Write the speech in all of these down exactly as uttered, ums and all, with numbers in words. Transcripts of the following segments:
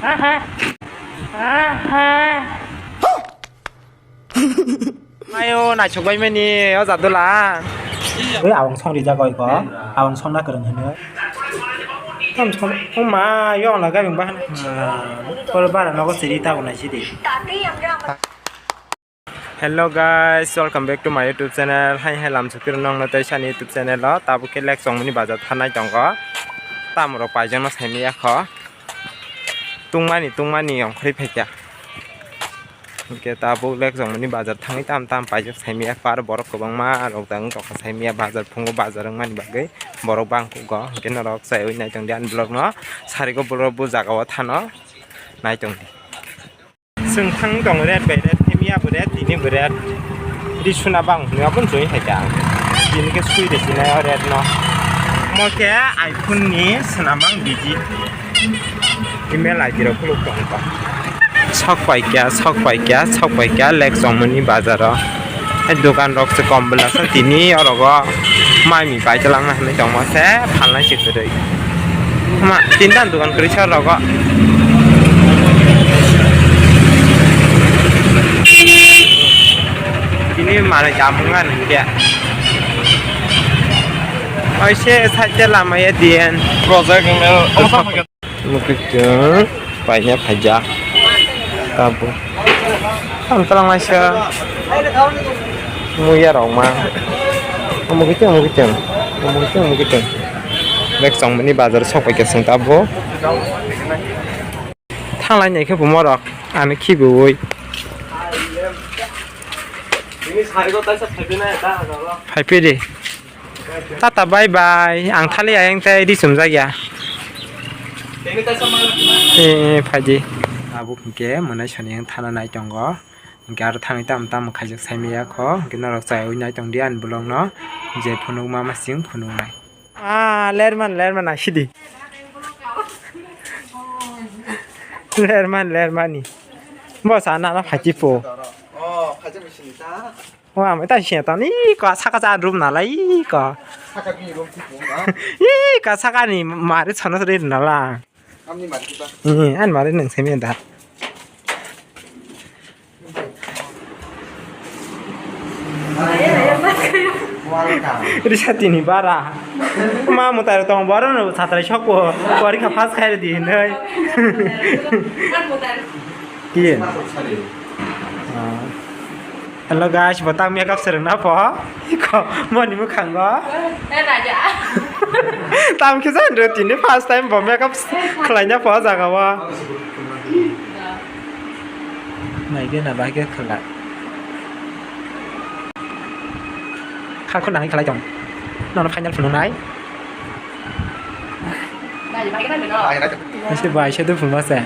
Aha. Aha. Ayo, naisok bai mani, o jadula. Oi, awang song rijak oi ko. Awang song na kwrwng hino. Tam song, o ma, yo na gabing ba hana. Kol bara nogo siri ta unai sidi. Hello guys, welcome back to my YouTube channel. Hai hai lam sukir nong no tei sani YouTube channel o. Tabuk khe lek chongmani bazar thanai tongo. Tam rok paijak no saimaya kho. Tungmani, tungmani ongkhorwi phaikha. Hwnkhe tabuk lek chongmani bazar thangwi tam tam paijak saimaya kho, aro borok kwbangma rok jang tongkha saimaya bazar phungo bazar wngmani bagwi borok bangkuk go. Hwnkhe norok chaiwi naitongdi ani vlog no, sariko borok bo jaga o thano naitongdi. Chwng thang tong red bai red, tini abo red, tini bo red. Ri suna bang hwnwi abo joi hai ta. Tini khe sui de sinai o red no. Mo khe iPhone ni swnamang biji. Email I D rok khuluk tong kha. Sok pai kya, sok pai kya, sok pai kya, lek chongmani bazar o. Hai dogan rok se kom bwla sa tini orogo mai mi pai twlangna hinwi tongma se phalnai se kwrwi. Ma, tinta dogan kwrwi sa rogo. Tini manwi chamung ani kya. Oise side lama ya dien. Project email. Mukitwng paina phaijak. Tabuk. Ang twlang laisa. Muya rok ma. Mukitwng, mukitwng. Mukitwng, mukitwng. Lek chongmani bazar sok pai khe chwng tabuk. Thanglai nai khe bo morok. Ani khibiwi. Phai phi di. Tata bye bye. Ang thali ayang tei ri chumjak ya. Eh, eh, phaidi. Tabuk hwnkhe mwnai sani ang thana nai tongo. Hwnkhe aro thani tam tam khaijak saimaya kho. Hwnkhe norok chaiwi nai tongdi ani vlog no. Je phunukma masing phunuknai. Ah, lerman, lerman, asidi. Lerman, lermani. Bo sana na phaidi po. O, ang ta siya tani ko saka cha room na lai ko. Saka bini room ti pung na. Ih, ka saka ni mari chana sari na la. Amni mari ba. Ih, an mari nang semi da. Welcome. Risa tini bara. Ma mutai tong boro no satrai sokpo. Pori ka pass khai di noi. Iya. Ah. Hello guys, bo tang makeup swrwngna pho. Iko moni mwkhango. Eh, raja. Tam khe jan ro tini first time bo makeup khlaina pho jaga o. Nai ge na bai ge khlai. Khakho nang khlai tong. Nono final phunuknai. Ese bai se de phunukma se.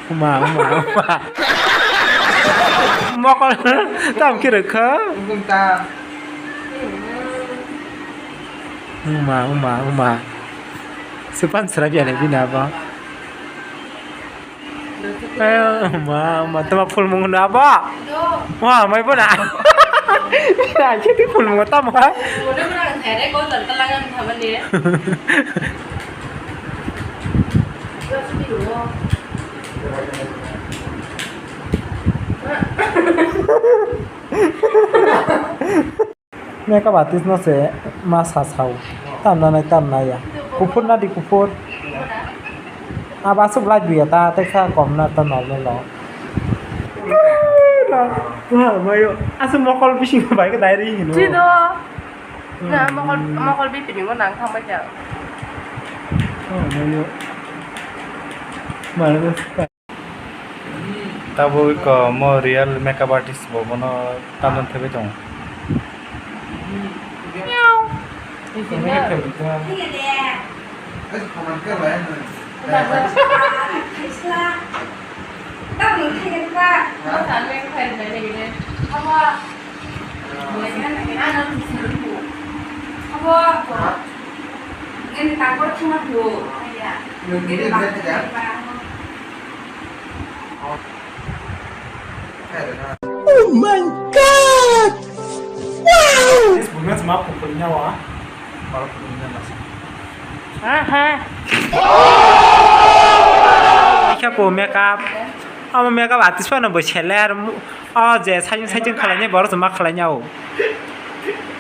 Uma, uma, uma. Mokol tam khe rwkha. Uma, uma, uma. Supan sra biya le bina ba. Ayo, uma, uma, tama phulmung na ba. Wa, mai bona. Ai, khe phulmung tamo ha. Makeup artist no se ma sa sao. Tam na nai, tam na ya. Kuphur na di kuphur. Aba aswk light buya ta, tei sa kom na ta normal lo. Wah, mayo. Aswk mokol bising bai ka diary hino. Chido. Na mokol, mokol bipini mo nang thang bai ja. Oh, mayo. Mayo. Tabuk iko mo real makeup artist bo bono tamjani thaibai tongo. Abo, nini takor thuma do. Nini takor thuma. Oh my God! Wow! Aha. Bo makeup, omo makeup artist phano bo seler, o je saichung saichung khwlainai borok se ma khwlainai o.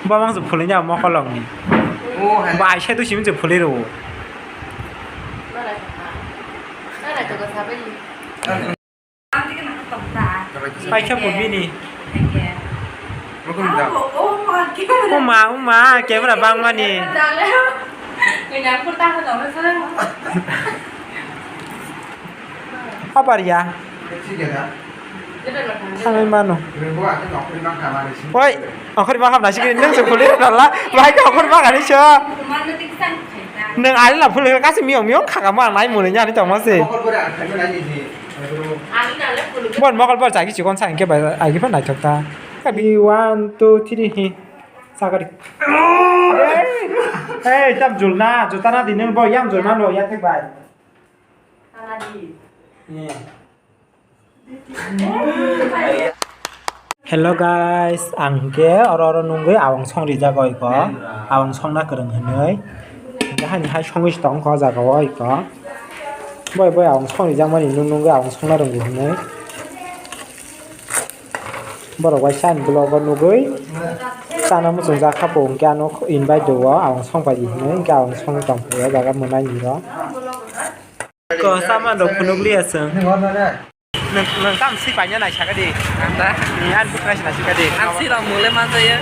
Bo mangso phulwinai o mokolongni. Bo aisai tu simi se phulwi rwo. Paikha bo bini. Uma, uma, camera bangmani. Habar ya. Thangwi mano. Oi, okhori ma hamna sikini nang se khuli rala. Bai ka okhori ma gani so. Nang ali la phuli kasi miyong miyong khaka ma nai muni nyani tongma se. Bon mokol bor chaki chikon sa hingke bai agi phan naithok ta. Kabi one, two, three hi. Sakari. Hey, tam julna, jutana dinin bo yang julna lo ya thik bai. Hello guys, ang hingke oro oro nungwi awang song rijak oi ko, awang song na kwrwng hinwi, hingke hani hai songwi tong kho jaga o oi ko, boi boi awang song rijak mani nung nungwi awang song na rwngwi hinwi, borok bai sa ani vlog o nugwi chana muchung jak kha po hingke ano invite rwo awang song pai di hinwi hingke awang song tong phai o jaga mwnai ni ro. Ko saman rok phunuk liya chwng. Nwng, nwng tam swi paina nai saka di. Anda. Ni an bukra sina sika di. Ang swi rok mole man jaya.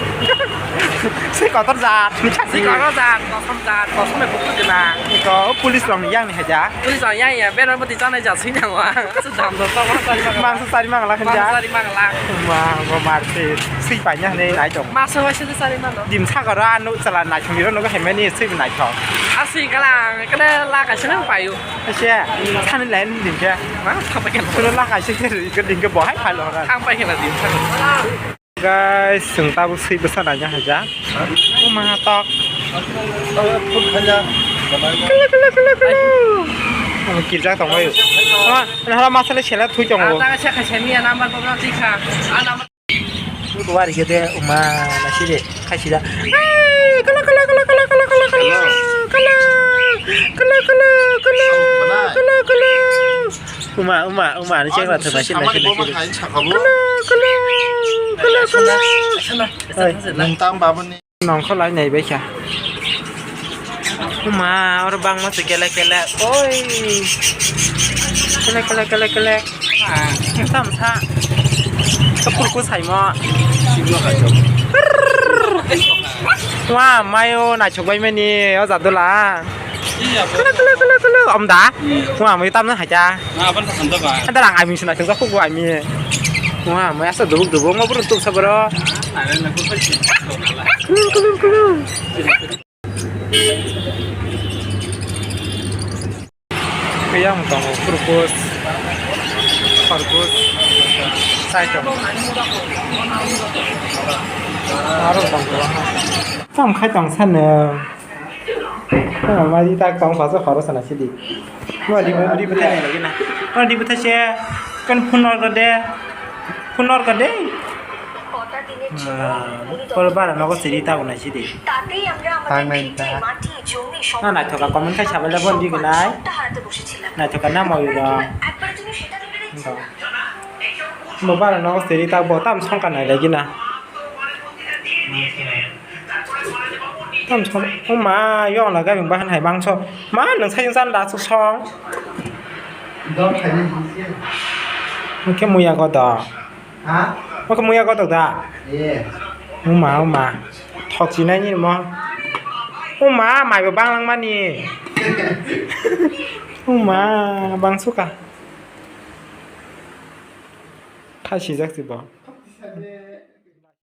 Swi kotor jat. Swi kotor jat, kosom jat, kosom e bukra gwnang. Ko police rok ni yang ni haja. Police rok yang ya, bera bati chanai jat swi nang wa. Su dam do to ma sari mang. Mang su sari mang la khan ja. Mang sari mang la. Ma, bo mar se swi paina ne nai tong. Ma so wa se sari mang do. Dim sa kara anu chala nai thong ro no hemeni swi nai thong. Asi kala, kala la ka sina payu. Ase, sani lain din khe. Ma, thapa khe. Sulo la kaisa khe ri khe din khe bo hai phai lo ra. Thang pai khe na din thang. Guys, chwng tabuk swi bwsa naina haja. Uma tok. Kala, kala, kala, kala. Omo kirjak tong bai. Omo, nahara masale sela thui tongo. Ang ta se khaisa miya number ko na tikha. A number Wari khe de uma nasi de khaisi da. Kala kala kala kala kala kala kala kala kala kala kala kala kala kala kala kala. Uma uma uma ni chengra thwbai se nasi nasi. Kala kala kala kala. Oi. Nong kho lai nai bai kha. Uma, oro bangma se kele kele. Oi. Kele kele kele kele. Tam sa. Kapur ko saimo. Wa, mayo na chok bai mani, o jadula. Kele kele kele kele. Om da. Wa, mai tam na haja. Ada lang ami suna chok ko ami. Wa, mai asa dubuk dubuk mo bro tuk sabro. Kulung, kulung, kulung. Kaya mo tongo, purpose, purpose, sai tongo. Aro tongo. Tam khai tong sano. Mari tak tong paso khoro sana sidi. Mo di mo di bwthai nai lagi na. Mo di bwthai se kan phone order de. Phone order de. Polo bara nogo siri ta unai sidi. Tangnai ta. Na naithoka comment khai sabai le bon di gnai. Naithoka na moyu rok. Bo bara nogo siri ta bo tam songkha nai lagi na. Tam song, o ma, yong la gabing bahan hai bangso. Ma, nung sai jang da su song. Oke, muya godo. Ha? Oke, muya godo da. Ye. O ma, o ma. Thok si nai ni mo. O ma, mai bo bang lang mani. O ma, bangso ka. Tha si jak si bo.